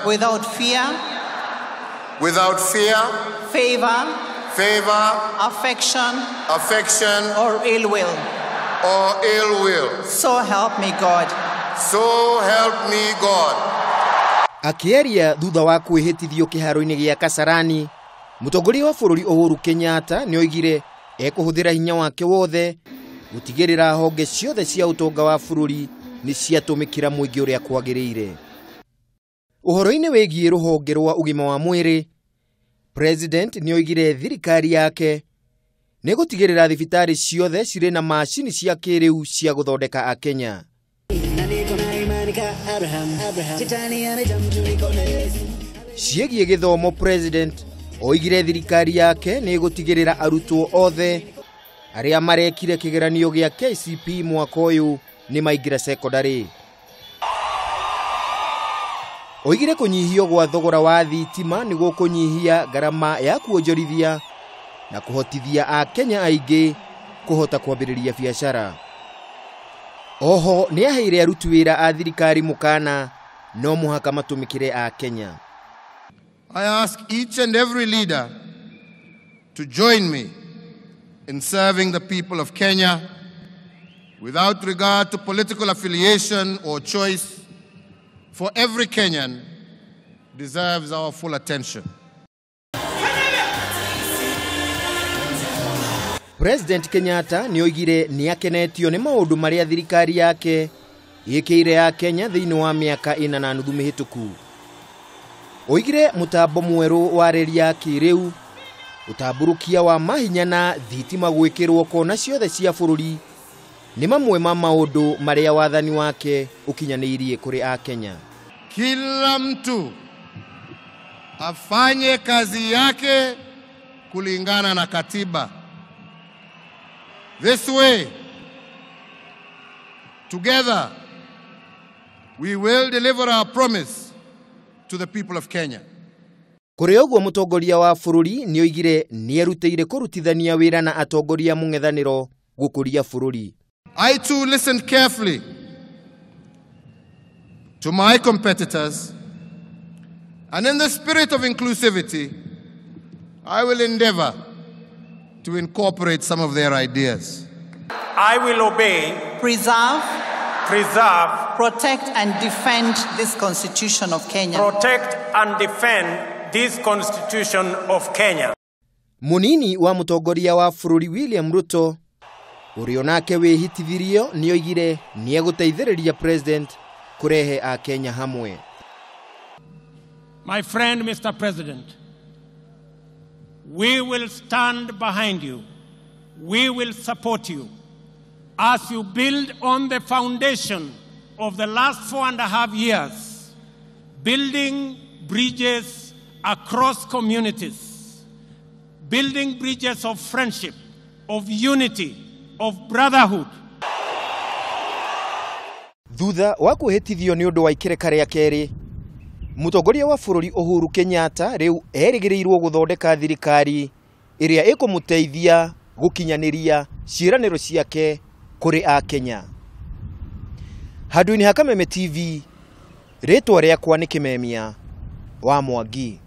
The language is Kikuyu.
Without fear, without fear, favor, favor, affection, affection, or ill will. Or ill will. So help me God. So help me God. Akĩaria thutha wa kwĩhĩtithio kĩharo-inĩ gĩa Kasarani, mũtongoria wa bũrũri Uhuru Kenyatta nĩoigire ekũhũthĩra hinya wake wothe gũtigĩrĩra honge ciothe cia ũtonga wa bũrũri nĩ ciatũmĩkĩra mũingĩ ũrĩa kwagĩrĩire. Ũhoro-inĩ wĩgiĩ rũhonge rwa ũgima wa mwĩrĩ, President nĩoigire thirikari yake nĩ gũtigĩrĩra thibitarĩ ciothe cirĩ na macini cia kĩrĩu cia gũthondeka Akenya. Ciĩgiĩ gĩthomo, President oigire thirikari yake nĩ gũtigĩrĩra arutwo othe arĩa marekire kĩgeranio gĩa KCPE mwaka ũyũ nĩ maingĩra sekondarĩ. Oigire kũnyihio gwa thogora wa thitima nĩ gũkũnyihia ngarama ya kuonjorithia na kũhotithia Akenya aingĩ kũhota kwambĩrĩria biacara. Oho nĩ aheire aruti wĩra a thirikari mũkana no mũhaka matũmĩkĩre Akenya. I ask each and every leader to join me in serving the people of Kenya without regard to political affiliation or choice, for every Kenyan deserves our full attention. President Kenyatta nĩoigire nĩakenetio nĩ maũndũ marĩa thirikari yake ĩkĩire ya Kenya thĩinĩ wa mĩaka 4.5 mĩhĩtũku. Oigire mũtambo mwerũ wa reri ya kĩrĩu, ũtambũrũkia wa mahinya na thitima gwĩkĩrwo kona ciothe cia bũrũri nĩ mamwe ma maũndũ marĩa wathani wake ũkinyanĩirie kũrĩ Akenya. Kila mtu afanye kazi yake kulingana na katiba. This way, together, we will deliver our promise to the people of Kenya. Kũrĩ ũguo mũtongoria wa bũrũri nĩoigire nĩerutĩire kũrutithania wĩra na atongoria mũng'ethanĩro gũkũria bũrũri. I too listened carefully to my competitors, and in the spirit of inclusivity, I will endeavor to incorporate some of their ideas. I will obey, preserve, protect, and defend this Constitution of Kenya. Protect and defend this Constitution of Kenya. Munini wa mũtongoria wa bũrũri William Ruto ũrĩa onake wĩhĩtithirio nĩoigire nĩegũteithĩrĩria President kũrehe Akenya hamwe. My friend, Mr. President, we will stand behind you. We will support you as you build on the foundation of the last 4.5 years, building bridges across communities, building bridges of friendship, of unity, of brotherhood. Thutha wa kwĩhĩtithio nĩ ũndũ wa ikereka rĩa kerĩ, mũtongoria wa bũrũri Uhuru Kenyatta rĩu erĩgĩrĩirwo gũthondeka thirikari ĩrĩa ĩkũmũteithia gũkinyanĩria ciĩranĩro ciake kũrĩ Akenya. Handũ-inĩ ha Kameme TV, rĩtwa rĩakwa nĩ Kĩmemia wa Mwangi.